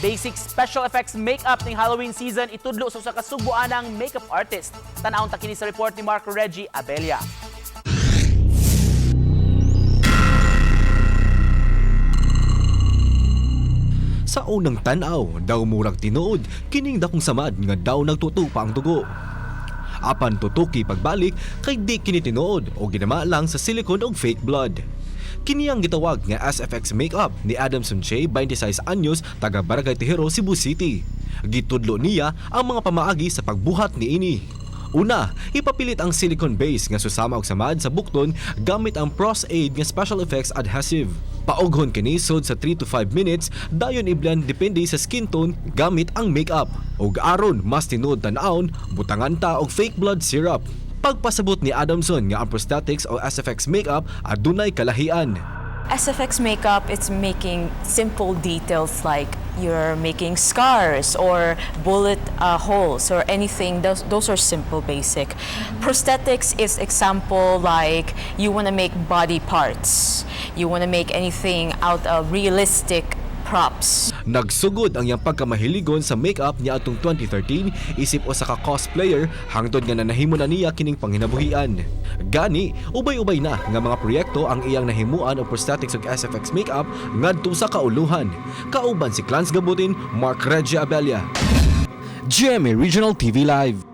Basic special effects makeup ning Halloween season itudlo sa usa ka Sugboanang makeup artist. Tan-awon ta kini sa report ni Mark Reggie Abella. Sa unang tan-aw, daw murag tinuod kining dakong samad nga daw nagtutupa ang dugo. Apan tutuki pagbalik kay di kini tinuod o ginama lang sa silicone og fake blood. Kini ang gitawag nga SFX makeup ni Adamson Che, 26 anyos, taga Barangay Tejero, Cebu City. Gitudlo niya ang mga pamaagi sa pagbuhat niini. Una, ipapilit ang silicone base nga susama og samad sa bukton gamit ang Pros-Aide nga special effects adhesive. Paughon kini sud sa 3 to 5 minutes, dayon i-blend depende sa skin tone gamit ang makeup. Og aron mas tinuod tan-awon, butangan ta og fake blood syrup. Pagpasabot ni Adamson nga ang prosthetics o SFX makeup adunay kalahian. SFX makeup, it's making simple details like you're making scars or bullet holes or anything. Those are simple, basic. Prosthetics is example like you want to make body parts. You want to make anything out of realistic props. Nagsugod ang iyang pagkamahiligon sa makeup niya atong 2013 isip usa ka cosplayer hangtod nga nanahimo na niya kining panghinabuhian. Gani, ubay-ubay na nga mga proyekto ang iyang nahimuan og prosthetics ug SFX makeup ngadto sa kauluhan. Kauban si Clans Gabutin, Mark Reggie Abella. GMA Regional TV Live.